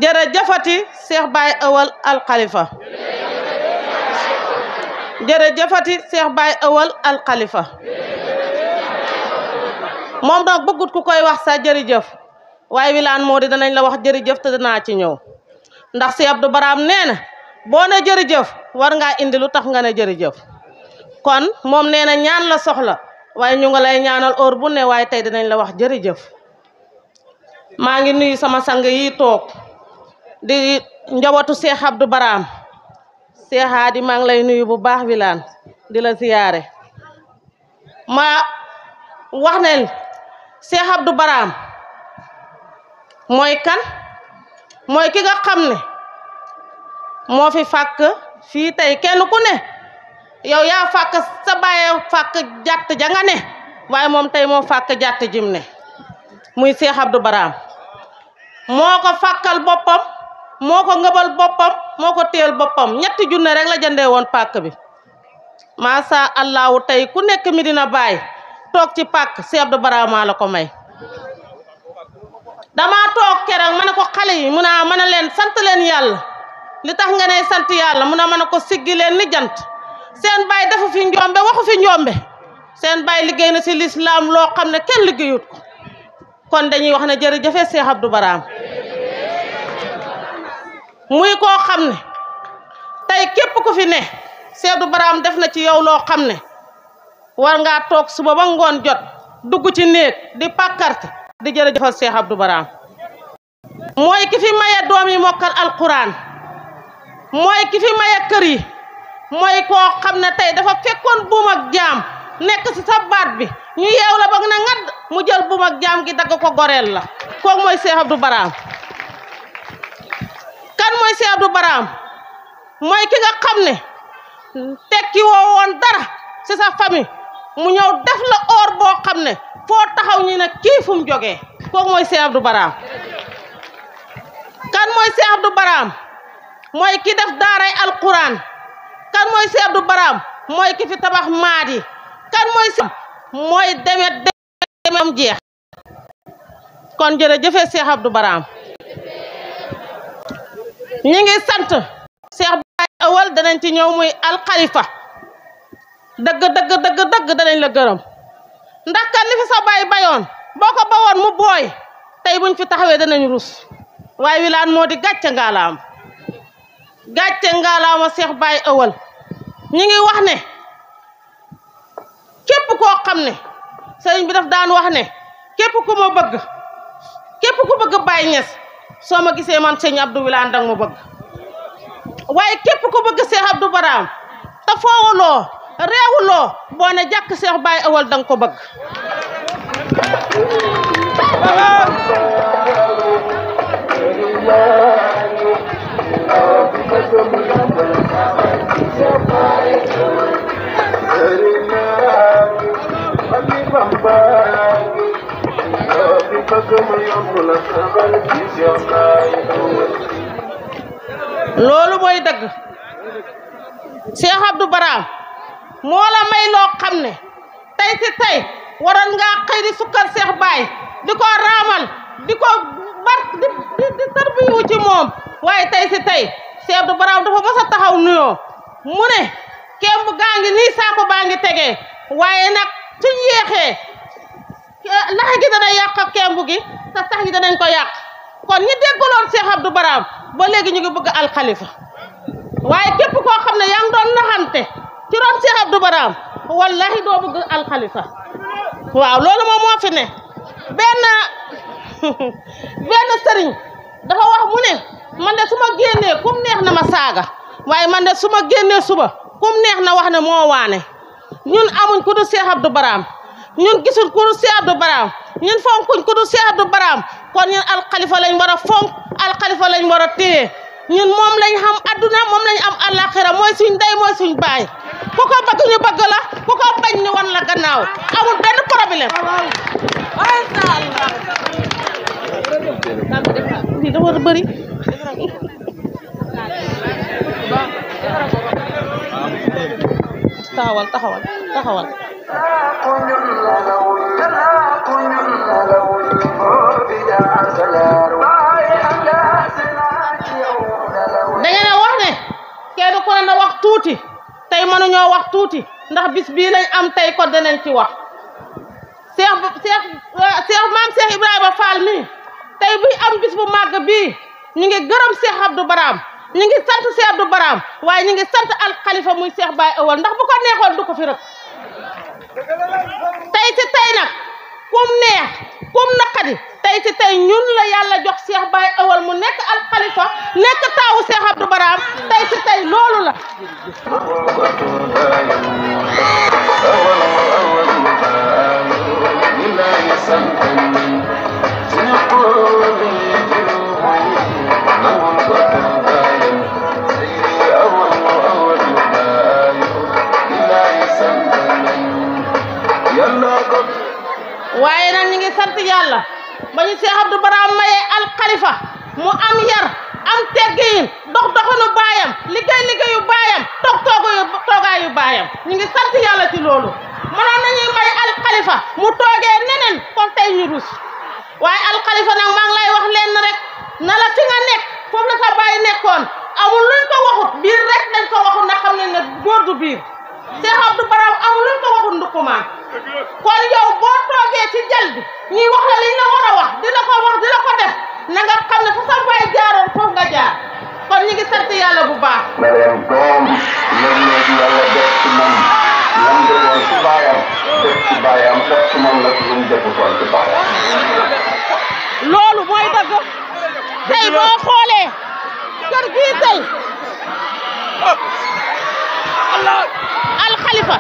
jërëjëfati Cheikh Baye Ewal Al Khalifa jërëjëfati Cheikh Baye Ewal Al Khalifa moom nag bëggut ku koy wax sa jërëjëf waaye Wilane moo di danañ la wax jërëjëf te danaa ci ñëw ndax Cheikh Abdou Barham nee na boo ne jërëjëf war ngaa indi lu tax nga ne jërëjëf kon moom nee na ñaan la soxla waaye ñu nga lay ñaanal heure bu ne waaye tey dinañ la wax jërëjëf maa ngi nuyu sama sang yi toog di njabootu Cheikh Abdou Barham Cheikh Hadi maa ngi lay nuyu bu baax Wilane di la ziyaare ma wax ne Cheikh Abdou Barham mooy kan mooy ki nga xam ne moo fi fàkk fii tey kenn ku ne yow yaa fàkk sa baye fàkk jàtt ja nga ne waaye moom tey moo fàkk jàtt jim ne muy Cheikh Abdou Barham moo ko fàkkal boppam moo ko ngëbal boppam moo ko téel boppam 3 junne rek la jëndee woon pàkk bi masha allahu tey ku nekk Medina Baye toog ci pàkk Cheikh Abdou Barham maa la ko may dama toog keroog ma ne ko xale yi mun a mën a leen sant leen yàlla li tax nga ne sant yàlla mun a mën a ko siggi leen ni jant seen baay dafa fi njombe waxu fi njombe seen baay liggéey na si lislaam loo xam ne kenn liggéeyut ko kon dañuy wax ne jërëjëfe Cheikh Abdou Barham muy koo xam ne tey képp ku fi ne Cheikh Abdou Barham def na ci yow loo xam ne war ngaa toog suba ba ngoon jot dugg ci néeg di pàkkarte di jërëjëfal Cheikh Abdou Barham mooy ki fi maye doom yi mokkal alquran mooy ki fi maye kër yi mooy koo xam ne tey dafa fekkoon buum ak jaam nekk ci sa baat bi ñu yeew la ba nga ngad mu jël buum ak jaam gi dagg ko goreel la kooku mooy Cheikh Abdou Barham kan mooy Cheikh Abdou Barham mooy ki nga xam ne tekki woo woon dara ci sa famille mu ñëw def la or boo xam ne foo taxaw ñi ne kii fu mu jógee kooku mooy Cheikh Abdou Barham kan mooy Cheikh Abdou Barham mooy ki def daaray alquran kan mooy Cheikh Abdou Barham mooy ki fi tabax maat yi kan mooy demam jeex kon jërëjëfe Cheikh Abdou Barham ñi ngi sant Cheikh Baye Ewal danañ ci ñëw muy Al Khalifa dëgg danañ la gërëm ndax kan li fi sa baay bayoon boo ko bawoon mu booy tey buñ fi taxawee danañ rus waaye Wilane moo di gàcce ngaalaama Cheikh Baye Ewal ñi ngi wax ne képp koo xam ne sëriñ bi daf daan wax ne képp ku ma bëgg képp ku bëgg Baye Niass soo ma gisee man sëñ Abdou Wilane dang ma bëgg waaye képp ku bëgg Cheikh Abdou Barham te foowuloo réewuloo boo ne jàkk Cheikh Baye Ewal dang ko bëgg loolu mooy dëgg Cheikh Abdou Barham moo la may loo xam ne tey si tey waroon ngaa xëy di sukkal Cheikh Baye di ko raamal di ko di tarbiyu ci moom waaye tey si tey Cheikh Abdou Barham dafa mos a taxaw nuyoo mu ne kemb gaa ngi nii saako baa ngi tegee waaye nag suñ yéexee laxe gi dana yàq kemb gi te sax gi danañ ko yàq kon ñi déggaloon Cheikh Abdou Barham ba léegi ñu ngi bëgg Al Khalifa waaye képp koo xam ne yaa ngi doon naxante ci roon Cheikh Abdou Barham wallahi doo bëgg Al Khalifa waaw loolu moom moo fi ne benn sëriñ dafa wax mu ne man de su ma génnee kum neex na ma saaga waaye man de su ma génnee suba kum neex na wax ne moo waane ñun amuñ ku du Cheikh Abdou Barham ñun gisul ku du Cheikh Abdou Barham ñun fonkuñ ku du Cheikh Abdou Barham kon ñun Al Khalifa lañ war a fonk Al Khalifa lañ war a téye ñun moom lañ xam adduna moom lañ am àllaaxira mooy suñ ndey mooy suñ baay ku ko bëgg ñu bëgg la ku ko bañ ñu wan la gannaaw amul benn problème. lii dafa bëri. taxawal. tuuti tey mënuñoo wax tuuti ndax bis bii lañ am tey ko danañ ci wax maam Cheikh Ibrahima Fall mi tey buy am bis bu màgg bii ñu ngi gërëm Cheikh Abdou Barham ñu ngi sant Cheikh Abdou Barham waaye ñu ngi sant al xalifa muy Cheikh Baye Ewal ndax bu ko neexoon du ko fi rek tey ci tey nag kum neex kum naqadi tey ci tey ñun la yàlla jox Cheikh Baye Ewal mu nekk al xalifa nekk taawu Cheikh Abdou Barham tey ci tey loolu la waaye nag ñu ngi sant yàlla ba ñu Cheikh Abdou Barham mayee al xalifa mu am yar am teggiin dox doxinu baayam liggéey liggéeyu baayam toog toogaayu baayam ñu ngi sant yàlla ci loolu mënoon nañuy may al xalifa mu toogee neneen kon tey ñu rus waaye al xalifa nag maa ngi lay wax leen rek na la fi nga nekk foofu la sa baay nekkoon amul luñ ko waxut biir rek dañ ko waxut na xam ne ne góor du biir Cheikh Abdou Barham amul luñ ko waxut ndukumaan kon yow boo toogee ci jal bi ñuy wax la liñ la war a wax di la ko def na nga xam ne fu sa baay jaaroon foofu nga jaar kon ñu ngi sant yàlla bu baax na leen doom léeg-léeg yàlla def ci moom lam defoon ci baayam def ci baayam def ci moom nag lu mu defutoon ci baayam loolu mooy dëgg tey boo xoolee kër gii tey al xalifa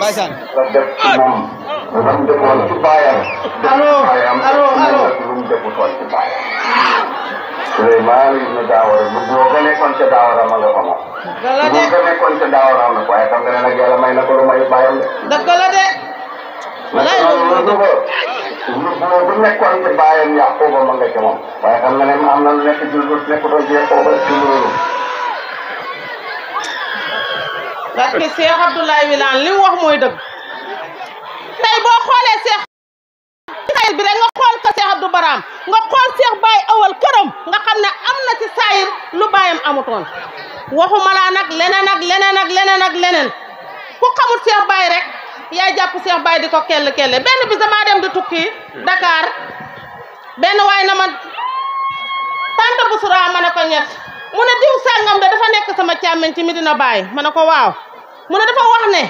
Baisan. def ci moom lam defoon ci baayam lu mu defutoon ci baayam Souleymane ibn Daawara lu boo ga nekkoon ca Daawara ma nga fa moom lu ga nekkoon ca Daawara am na ko waaye xam nga ne nag yàlla may na ko lu may baayam de dëgg la de lu bu nekkoon ci baayam Yaquba ma nga ca moom waaye xam nga ne am na lu nekk jullit nekkutoon ci Yaquba ci loolu parce que Cheikh Abdoulaye Wilane li mu wax mooy dëgg tey boo xoolee Cheikh sayir bi rek nga xool ko Cheikh Abdou Barham nga xool Cheikh Baye Ewal këram nga xam ne am na ci sayir lu baayam amutoon waxuma laa nag leneen ku xamul Cheikh Baye rek yaay jàpp Cheikh Baye di ko kelle benn bi damaa dem di tukki Dakar benn waay na ma tante Bousra ma ne ko ñett mu ne diw sàngam de dafa nekk sama càmmeñ ci Medina Baye ma ne ko waaw mu ne dafa wax ne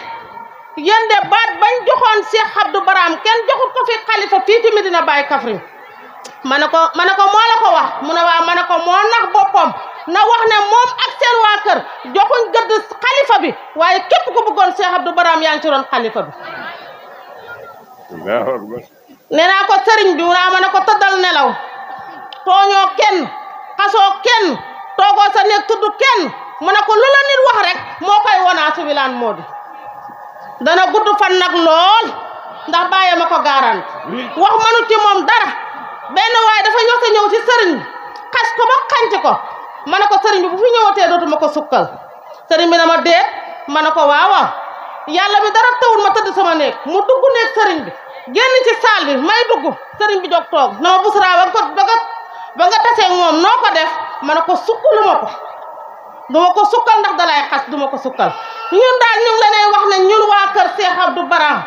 yéen de baat bañ joxoon Cheikh Abdou Barham kenn joxut ko fi xalifa fii ci Medina Baye Kaffrine ma ne ko moo la ko wax mu ne waaw ma ne ko moo nax boppam na wax ne moom ak seen waa kër joxuñ gëdd xalifa bi waaye képp ku bëggoon Cheikh Abdou Barham yaa ngi ci roon xalifa bi nee naa ko sëriñ bi naa ma ne ko tëddal nelaw tooñoo kenn xasoo kenn toogoo sa néeg tudd kenn mu ne ko lu la nit wax rek moo koy wonaa su Wilane Mody dana gudd fan nag lool ndax bàyyi ma ko garant wax mënu ci moom dara benn waaye dafa ñëw ci sëriñ bi xas ko ba xanc ko ma ne ko sëriñ bi bu fi ñëwatee dootuma ko sukkal sëriñ bi na ma déet ma ne ko waaw yàlla bi dara tawul ma tëdd sama néeg mu dugg néeg sëriñ bi génn ci saal bi may dugg sëriñ bi jóg toog na ma Bousra ba nga tasee moom noo ko def ma ne ko sukkalu ma ko duma ko sukkal ndax dalay xas duma ko sukkal ñun daal ñu ngi leen wax ne ñun waa kër Cheikh Abdou Barham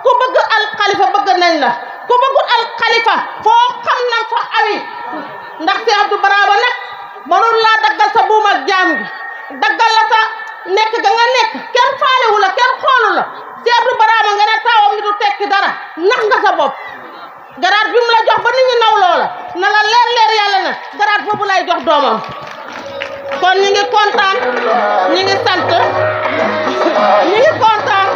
ku bëgg al xalifa bëgg nañ la ku bëggul al xalifa foo xam na fa awi ndax Cheikh Abdou Barham nag mënul laa daggal sa buum ak jaam gi daggal la sa nekk ga nga nekk kenn faalewu la kenn xoolu la Cheikh Abdou Barham nga ne taawam mi du tekki dara nax nga sa bopp garaat bi mu la jox ba nit ñi naw loola na la leer yàlla na garaat boobu lay jox doomam kon ñu ngi kontaan ñu ngi sant ñu ngi kontaan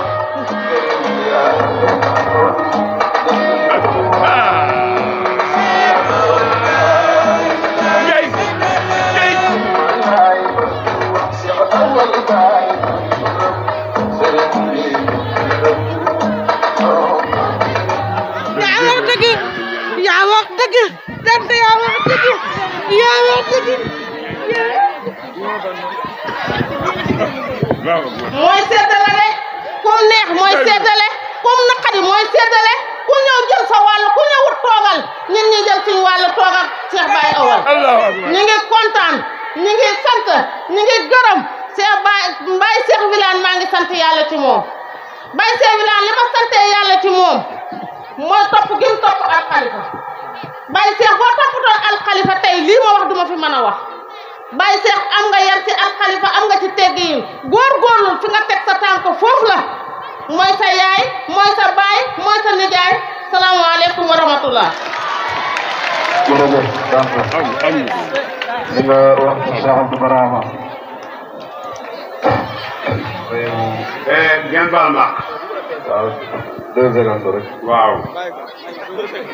dëgg tante yaa wax dëgg yaa wax dëgg mooy seddale de kum neex mooy seddale kum naqari mooy seddale ku ñëw jël sa wàll ku ñëwut toogal ñun ñi jël suñu wàll toogal Cheikh Baye Awal ñu ngi kontaan ñu ngi sant ñu ngi gërëm Cheikh Baye Cheikh Wilane maa ngi sant yàlla ci moom Baye Cheikh Wilane li ma santee yàlla ci moom mooy topp gi mu topp al xalifa Baye Cheikh boo toppatoo al xalifa tey lii ma wax duma fi mën a wax Baye Cheikh am nga yar ci al xalifa am nga ci teggiin góorgóorlu fi nga teg sa tànk foofu la mooy sa yaay mooy sa baay mooy sa nijaay salaamaaleykum wa rahmatullah jërëjëf donc li nga wax ci Cheikh Abdou Barama ngeen baal ma waaw 2 secondes rek waaw